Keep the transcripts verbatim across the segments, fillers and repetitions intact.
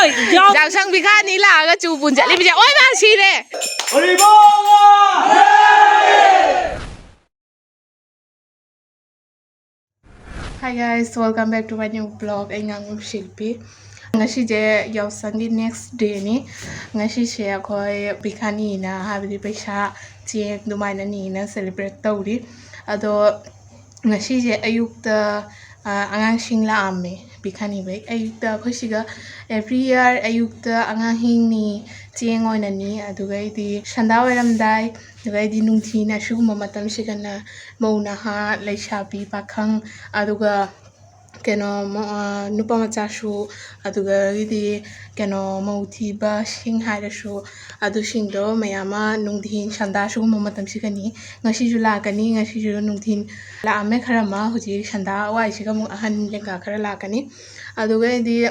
ꯌꯥꯎꯁꯪ ꯕꯤꯈꯥꯅꯤ ꯂꯥꯛꯑꯒ ꯆꯨ ꯄꯨꯟ ꯆꯠꯂꯤꯕꯁꯦ ꯑꯣꯏ ꯃꯥ ꯁꯤꯔꯦ꯫ Hi guys, welcome back to my new vlog. ꯑꯩ ꯉꯥꯡꯕ ꯁꯤꯜꯄꯤ꯫ ꯉꯁꯤꯁꯦ ꯌꯥꯎꯁꯪꯒꯤ next dayꯅꯤ꯫ ꯉꯁꯤꯁꯦ ꯑꯩꯈꯣꯏ ꯕꯤꯈꯥꯅꯤꯅ, ꯍꯥꯏꯕꯗꯤ ꯄꯩꯁꯥ ꯆꯦꯡ ꯑꯗꯨꯃꯥꯏꯅ ꯅꯤꯅ celebrate ꯇꯧꯔꯤ꯫ ꯑꯗꯣ ꯉꯁꯤꯁꯦ ꯑꯌꯨꯛꯇ, ꯑ, ꯑꯉꯥꯡꯁꯤꯡ ꯂꯥꯛꯑꯝꯃꯦ ꯕꯤꯈꯥꯅꯤꯕꯩ꯫ ꯑꯌꯨꯛꯇ ꯑꯩꯈꯣꯏ ꯁꯤꯒ every year ꯑꯌꯨꯛꯇ ꯑꯉꯥꯡꯁꯤꯡꯅꯤ, ꯆꯦꯡ ꯑꯣꯏꯅꯅꯤ꯫ ꯑꯗꯨꯒꯩꯗꯤ ꯁꯟꯗꯥ ꯑꯣꯏꯔꯝꯗꯥꯏ, ꯑꯗꯨꯒꯩꯗꯤ ꯅꯨꯡꯊꯤꯜ ꯑꯁꯤꯒꯨꯝꯕ ꯃꯇꯝꯁꯤꯗꯅ ꯃꯧ ꯅꯍꯥ, ꯂꯩꯁꯥꯕꯤ ꯄꯥꯈꯪ, ꯑꯗꯨꯒ ꯀꯩꯅꯣ, ꯃ-, ꯑ, ꯅꯨꯄꯥ ꯃꯆꯥꯁꯨ, ꯑꯗꯨꯗꯒꯤꯗꯤ ꯀꯩꯅꯣ, ꯃꯧ ꯊꯤꯕꯁꯤꯡ ꯍꯥꯏꯔꯁꯨ, ꯑꯗꯨꯁꯤꯡꯗꯣ ꯃꯌꯥꯝ ꯑꯃ ꯅꯨꯡꯊꯤꯜ ꯁꯟꯗꯥ ꯁꯤꯒꯨꯝꯕ ꯃꯇꯝꯁꯤꯒꯅꯤ꯫ ꯉꯁꯤꯁꯨ ꯂꯥꯛꯀꯅꯤ, ꯉꯁꯤꯁꯨ ꯅꯨꯡꯊꯤꯜ ꯂꯥꯛꯑꯝꯃꯦ ꯈꯔ ꯑꯃ, ꯍꯧꯖꯤꯛ ꯁꯟꯗꯥ ꯋꯥꯏꯁꯤꯒ ꯑꯃꯨꯛ ꯑꯍꯟ ꯂꯦꯡꯒꯥ ꯈꯔ ꯂꯥꯛꯀꯅꯤ꯫ ꯑꯗꯨꯒꯩꯗꯤ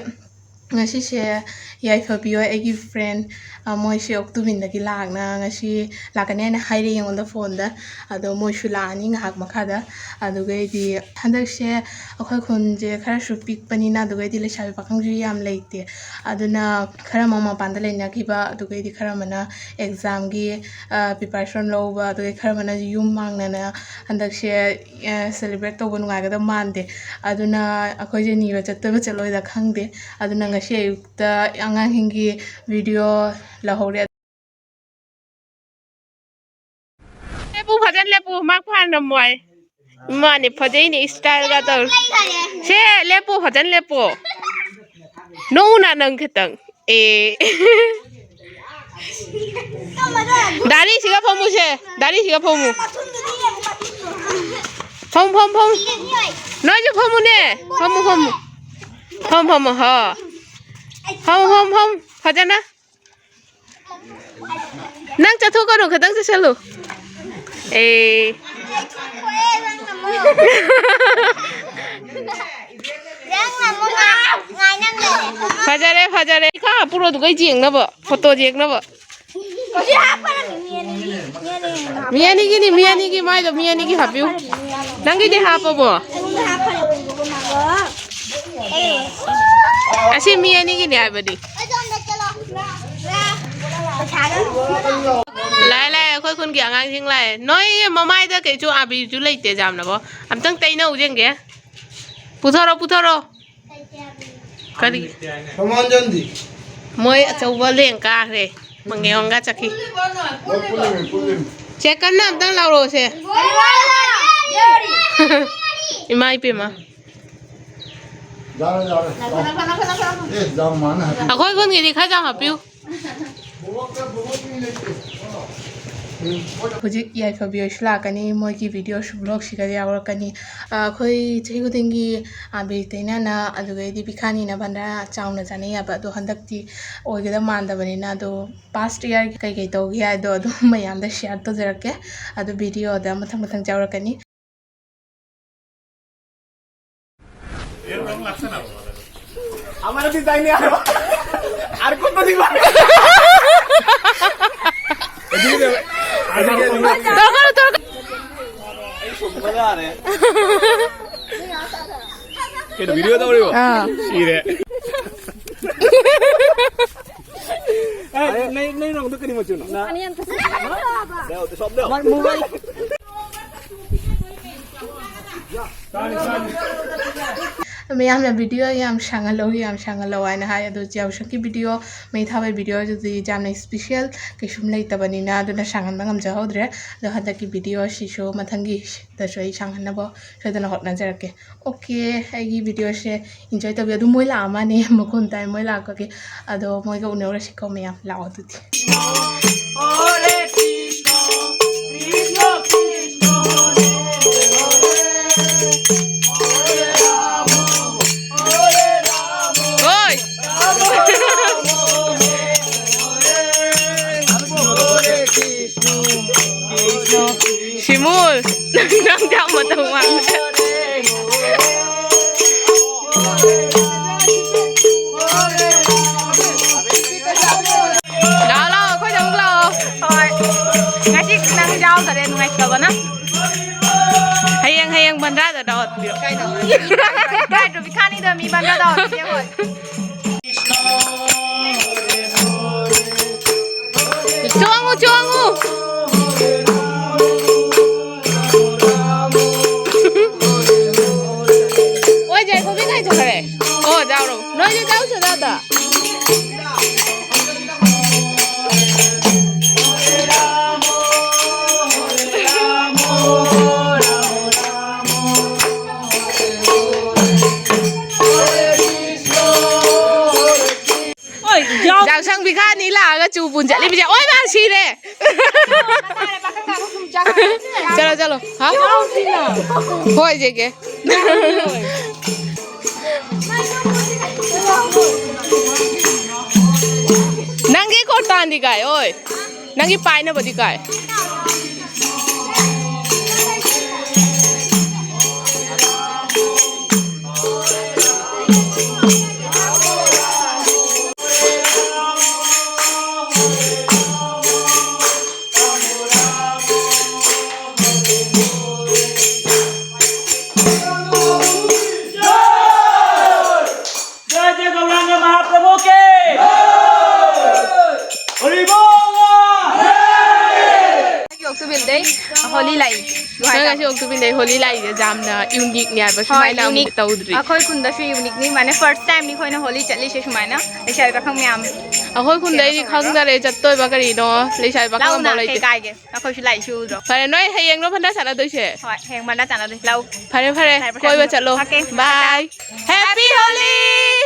ꯉꯁꯤꯁꯦ ꯌꯥꯏꯐꯕꯤ ꯍꯣꯏ, ꯑꯩꯒꯤ friend, ꯑ, ꯃꯣꯏꯁꯦ ꯑꯣꯛꯇꯨꯕꯤꯟꯗꯒꯤ ꯂꯥꯛꯅ ꯉꯁꯤ ꯂꯥꯛꯀꯅꯤ ꯍꯥꯏꯅ ꯍꯥꯏꯔꯛꯑꯦ ꯑꯩꯉꯣꯟꯗ phoneꯗ꯫ ꯑꯗꯣ ꯃꯣꯏꯁꯨ ꯂꯥꯛꯑꯅꯤ ꯉꯥꯏꯍꯥꯛ ꯃꯈꯥꯗ꯫ ꯑꯗꯨꯒꯩꯗꯤ ꯍꯟꯗꯛꯁꯦ ꯑꯩꯈꯣꯏ ꯈꯨꯟꯁꯦ ꯈꯔꯁꯨ ꯄꯤꯛꯄꯅꯤꯅ, ꯑꯗꯨꯒꯩꯗꯤ ꯂꯩꯁꯥꯕꯤ ꯄꯥꯈꯪꯁꯨ ꯌꯥꯝ ꯂꯩꯇꯦ꯫ ꯑꯗꯨꯅ ꯈꯔ ꯑꯃ ꯃꯄꯥꯟꯗ ꯂꯩꯅꯈꯤꯕ, ꯑꯗꯨꯒꯩꯗꯤ ꯈꯔ ꯑꯃꯅ examꯒꯤ, ꯑ, preparation ꯂꯧꯕ, ꯑꯗꯨꯒꯩ ꯈꯔ ꯑꯃꯅ ꯌꯨꯝ ꯃꯥꯡꯅꯅ ꯍꯟꯗꯛꯁꯦ, ꯑ, celebrate ꯇꯧꯕ ꯅꯨꯡꯉꯥꯏꯒꯗꯕ ꯃꯥꯟꯗꯦ꯫ ꯑꯗꯨꯅ ꯑꯩꯈꯣꯏꯁꯦ ꯅꯤꯕ ꯆꯠꯇꯣꯏꯕ ꯆꯠꯂꯣꯏꯗ ꯈꯪꯗꯦ꯫ ꯑꯗꯨꯅ ꯉꯁꯤ ꯑꯌꯨꯛꯇ ꯑꯉꯥꯡꯁꯤꯡꯒꯤ video ꯂꯧꯍꯧꯔꯦ꯫ ꯂꯦꯞꯄꯨ, ꯐꯖꯅ ꯂꯦꯞꯄꯨ, ꯃꯥ ꯐꯥꯅ ꯅꯝꯃꯣꯏ꯫ ꯏꯃꯥꯅꯦ, ꯐꯖꯩꯅꯦ, styleꯒ ꯇꯧꯔꯦ꯫ ꯁꯦ, ꯂꯦꯞꯄꯨ, ꯐꯖꯅ ꯂꯦꯞꯄꯨ꯫ ꯅꯣꯛꯎꯅ ꯅꯪ ꯈꯤꯇꯪ꯫ ꯑꯦ꯫ ꯗꯥꯔꯤꯁꯤꯒ ꯐꯝꯃꯨꯁꯦ, ꯗꯥꯔꯤꯁꯤꯒ ꯐꯝꯃꯨ꯫ ꯐꯝ, ꯐꯝ, ꯐꯝ꯫ ꯅꯣꯏꯁꯨ ꯐꯝꯃꯨꯅꯦ꯫ ꯐꯝꯃꯨ, ꯐꯝꯃꯨ꯫ ꯐꯝ, ꯐꯝꯃꯨ, ꯍꯣ꯫ ꯐꯝ, ꯐꯝ, ꯐꯝ꯫ ꯐꯖꯅ꯫ ꯅꯪ ꯆꯠꯊꯣꯛꯀꯅꯨ, ꯈꯤꯇꯪ ꯆꯠꯁꯜꯂꯨ꯫ ꯑꯦ꯫ ꯐꯖꯔꯦ, ꯐꯖꯔꯦ꯫ ꯈꯥ ꯍꯥꯞꯄꯨꯔꯣ ꯑꯗꯨꯒ ꯌꯦꯡꯅꯕ, photo ꯌꯦꯡꯅꯕ꯫ ꯃꯤ ꯑꯅꯤꯒꯤꯅꯤ, ꯃꯤ ꯑꯅꯤꯒꯤ ꯃꯥꯏꯗꯣ ꯃꯤ ꯑꯅꯤꯒꯤ ꯍꯥꯞꯄꯤꯌꯨ꯫ ꯅꯪꯒꯤꯗꯤ ꯍꯥꯞꯄꯕꯣ? ꯑꯁꯤ ꯃꯤ ꯑꯅꯤꯒꯤꯅꯦ ꯍꯥꯏꯕꯗꯤ꯫ ꯂꯥꯛꯑꯦ, ꯂꯥꯛꯑꯦ, ꯑꯩꯈꯣꯏ ꯈꯨꯟꯒꯤ ꯑꯉꯥꯡꯁꯤꯡ ꯂꯥꯛꯑꯦ꯫ ꯅꯣꯏ ꯃꯃꯥꯏꯗ ꯀꯩꯁꯨ ꯑꯥꯕꯤꯁꯨ ꯂꯩꯇꯦ ꯖꯥꯝꯅꯕꯣ꯫ ꯑꯝꯇꯪ ꯇꯩꯅꯧ ꯌꯦꯡꯒꯦ꯫ ꯄꯨꯊꯣꯔꯣ, ꯄꯨꯊꯣꯔꯣ꯫ ꯀꯔꯤ? ꯃꯣꯏ ꯑꯆꯧꯕ ꯂꯦꯡ ꯀꯥꯈ꯭ꯔꯦ꯫ ꯃꯪꯒꯦ ꯍꯣꯡꯒ ꯆꯠꯈꯤ꯫ ꯆꯦ ꯀꯟꯅ ꯑꯝꯇꯪ ꯂꯥꯎꯔꯛꯑꯣꯁꯦ꯫ ꯏꯃꯥ ꯏꯄꯦꯝꯃ꯫ ꯌꯥꯔꯦ, ꯌꯥꯔꯦ꯫ ꯑꯦ, ꯌꯥꯝ ꯃꯥꯅ ꯍꯥꯏꯕꯤꯌꯨ꯫ ꯑꯩꯈꯣꯏ ꯈꯨꯟꯒꯤꯗꯤ ꯈꯔ ꯌꯥꯝ ꯍꯥꯞꯄꯤꯌꯨ꯫ ꯍꯧꯖꯤꯛ ꯌꯥꯏꯐꯕꯤ ꯍꯣꯏꯁꯨ ꯂꯥꯛꯀꯅꯤ, ꯃꯣꯏꯒꯤ ꯚꯤꯗꯤꯑꯣꯁꯨ ꯚ꯭ꯂꯣꯒꯁꯤꯒ ꯌꯥꯎꯔꯛꯀꯅꯤ꯫ ꯑꯩꯈꯣꯏ ꯆꯍꯤ ꯈꯨꯗꯤꯡꯒꯤ ꯑꯥꯕꯤꯔ ꯇꯩꯅꯅ ꯑꯗꯨꯗꯩꯗꯤ ꯄꯤꯈꯥꯅꯤꯅ ꯚꯟꯗꯥꯔꯥ ꯆꯥꯎꯅ ꯆꯥꯅꯩ ꯍꯥꯏꯕ, ꯑꯗꯣ ꯍꯟꯗꯛꯇꯤ ꯑꯣꯏꯒꯗꯕ ꯃꯥꯟꯗꯕꯅꯤꯅ, ꯑꯗꯣ ꯄꯥꯁ ꯏꯌꯥꯔꯒꯤ ꯀꯩꯀꯩ ꯇꯧꯒꯦ ꯍꯥꯏꯗꯣ ꯑꯗꯨꯝ ꯃꯌꯥꯝꯗ ꯁꯤꯌꯥꯔ ꯇꯧꯖꯔꯛꯀꯦ꯫ ꯑꯗꯨ ꯚꯤꯗꯤꯑꯣꯗ ꯃꯊꯪ ꯃꯊꯪ ꯌꯥꯎꯔꯛꯀꯅꯤ꯫ আমার ডিজাইন নিয়ে আরো আর কত দিবা? এটা ভিডিও দাও রে। हाँ। ইরে। এই, নেই, নেই, না, ওদের কেন বলছো না? দাও, সব দাও। আমার মোবাইল। ꯃꯌꯥꯝꯅ ꯚꯤꯗꯤꯑꯣ ꯌꯥꯝ ꯁꯥꯡꯍꯜꯂꯧ, ꯌꯥꯝ ꯁꯥꯡꯍꯜꯂꯧ ꯍꯥꯏꯅ ꯍꯥꯏ꯫ ꯑꯗꯣ ꯌꯥꯎꯁꯪꯒꯤ ꯚꯤꯗꯤꯑꯣ, ꯃꯩ ꯊꯥꯕꯒꯤ ꯚꯤꯗꯤꯑꯣꯗꯨꯗꯤ ꯌꯥꯝꯅ ꯏꯁꯄꯤꯁꯦꯜ ꯀꯩꯁꯨꯝ ꯂꯩꯇꯕꯅꯤꯅ, ꯑꯗꯨꯅ ꯁꯥꯡꯍꯟꯕ ꯉꯝꯖꯍꯧꯗ꯭ꯔꯦ꯫ ꯑꯗꯣ ꯍꯟꯗꯛꯀꯤ ꯚꯤꯗꯤꯑꯣ ꯑꯁꯤꯁꯨ ꯃꯊꯪꯒꯤꯗꯁꯨ ꯑꯩ ꯁꯥꯡꯍꯟꯅꯕ ꯁꯣꯏꯗꯅ ꯍꯣꯠꯅꯖꯔꯛꯀꯦ꯫ ꯑꯣꯀꯦ, ꯑꯩꯒꯤ ꯚꯤꯗꯤꯑꯣꯁꯦ ꯏꯟꯖꯣꯏ ꯇꯧꯕꯤꯌꯨ꯫ ꯑꯗꯨ ꯃꯣꯏ ꯂꯥꯛꯑ ꯃꯥꯅꯦ, ꯃꯈꯣꯟ ꯇꯥꯏ, ꯃꯣꯏ ꯂꯥꯛꯄꯒꯤ꯫ ꯑꯗꯣ ꯃꯣꯏꯒ ꯎꯅꯔꯨꯔꯁꯤꯀꯣ ꯃꯌꯥꯝ, ꯂꯥꯛꯑꯣ ꯑꯗꯨꯗꯤ꯫ ꯍꯣꯏ꯫ ꯁꯤꯃꯨꯜ, ꯅꯪ ꯆꯥꯛ ꯃꯇꯧ ꯃꯥꯟꯗꯦ꯫ ꯂꯥꯛꯑꯣ, ꯂꯥꯛꯑꯣ, ꯑꯩꯈꯣꯏꯗ ꯑꯃꯨꯛ ꯂꯥꯛꯑꯣ꯫ ꯍꯣꯏ꯫ ꯉꯁꯤ ꯅꯪ ꯌꯥꯎꯗꯔꯦ, ꯅꯨꯡꯉꯥꯏꯇꯕꯅ꯫ ꯍꯌꯦꯡ, ꯍꯌꯦꯡ ꯕꯟꯗ꯭ꯔꯥꯗ ꯂꯥꯛꯑꯣ ꯑꯗꯨꯗꯤ꯫ ꯀꯥꯏꯗ? ꯀꯥꯏꯗ? ꯄꯤꯈꯥꯅꯤꯗ꯫ ꯆꯣꯡꯉꯨ, ꯆꯣꯡꯉꯨ꯫ ꯑꯣꯏ, ꯌꯥꯏꯐꯕꯤ ꯀꯥꯏ ꯆꯠꯈ꯭ꯔꯦ? ꯑꯣ, ꯌꯥꯎꯔꯣ꯫ ꯅꯣꯏꯁꯨ ꯌꯥꯎꯁꯣ, ꯗꯥꯗꯥ꯫ ꯌꯥꯎꯁꯪ ꯄꯤꯈꯥꯅꯤ ꯂꯥꯛꯑꯒ ꯆꯨ ꯄꯨꯟ ꯆꯠꯂꯤꯕꯁꯦ ꯑꯣꯏ ꯃꯥ ꯁꯤꯔꯦ꯫ ꯆꯠꯂꯣ, ꯆꯠꯂꯣ꯫ ꯍꯥ? ꯍꯣꯏ, ꯆꯦꯒꯦ꯫ ꯅꯪꯒꯤ ꯀꯣꯔꯇꯥꯟꯗꯤ ꯀꯥꯏ ꯑꯣꯏ? ꯅꯪꯒꯤ ꯄꯥꯏꯅꯕꯗꯤ ꯀꯥꯏ? जय जय गौरांग महाप्रभु के। हरि बोल। ꯌꯣꯛꯁꯨ ꯕꯤꯜꯗꯩ ꯍꯣꯂꯤ ꯂꯥꯛꯏ꯫ ꯅꯣꯏ ꯉꯁꯤ ꯑꯣꯛꯇꯨꯕꯤꯟꯗꯩ ꯍꯣꯂꯤ ꯂꯥꯛꯏꯁꯦ ꯌꯥꯝꯅ ꯌꯨꯅꯤꯛꯅꯦ ꯍꯥꯏꯕ, ꯍꯣꯏ, ꯁꯨꯃꯥꯏꯅ ꯑꯃꯨꯛ ꯌꯨꯅꯤꯛ꯫ ꯇꯧꯗ꯭ꯔꯤ꯫ ꯑꯩꯈꯣꯏ ꯈꯨꯟꯗꯁꯨ ꯌꯨꯅꯤꯛꯅꯤ, ꯃꯥꯅꯦ, ꯐꯥꯔꯁ ꯇꯥꯏꯝꯅꯤ ꯑꯩꯈꯣꯏꯅ ꯍꯣꯂꯤ ꯆꯠꯂꯤꯁꯦ ꯁꯨꯃꯥꯏꯅ ꯂꯩꯁꯥꯕꯤ ꯄꯥꯈꯪ ꯃꯌꯥꯝ꯫ ꯑꯩꯈꯣꯏ ꯈꯨꯟꯗꯩꯗꯤ ꯀꯩꯅꯣ ꯇꯧꯔꯒ꯫ ꯈꯪꯗꯔꯦ ꯆꯠꯇꯣꯏꯕ ꯀꯔꯤꯅꯣ, ꯂꯩꯁꯥꯕꯤ ꯄꯥꯈꯪ ꯂꯥꯛꯎꯅ, ꯑꯝꯐꯥꯎ ꯀꯩ ꯂꯩꯇꯦ꯫ ꯀꯥꯏꯒꯦ? ꯑꯩꯈꯣꯏꯁꯨ ꯂꯥꯛꯏꯁꯤ ꯎꯗ꯭ꯔꯣ? ꯐꯔꯦ, ꯅꯣꯏ ꯍꯌꯦꯡꯅꯣ ꯐꯅ ꯁꯥꯟꯅꯗꯣꯏꯁꯦ? ꯍꯣꯏ, ꯍꯌꯦꯡ ꯃꯟꯗ ꯆꯥꯟꯅꯗꯣꯏꯁꯤ꯫ ꯂꯥꯛꯎ꯫ ꯐꯔꯦ, ꯐꯔꯦ, ꯐꯔꯦ, ꯐꯔꯦ, ꯀꯣꯏꯕ ꯆꯠꯂꯣ꯫ ꯑꯣꯀꯦ꯫ ꯕꯥꯏ꯫ ꯍꯦꯄꯤ ꯍꯣꯂꯤ꯫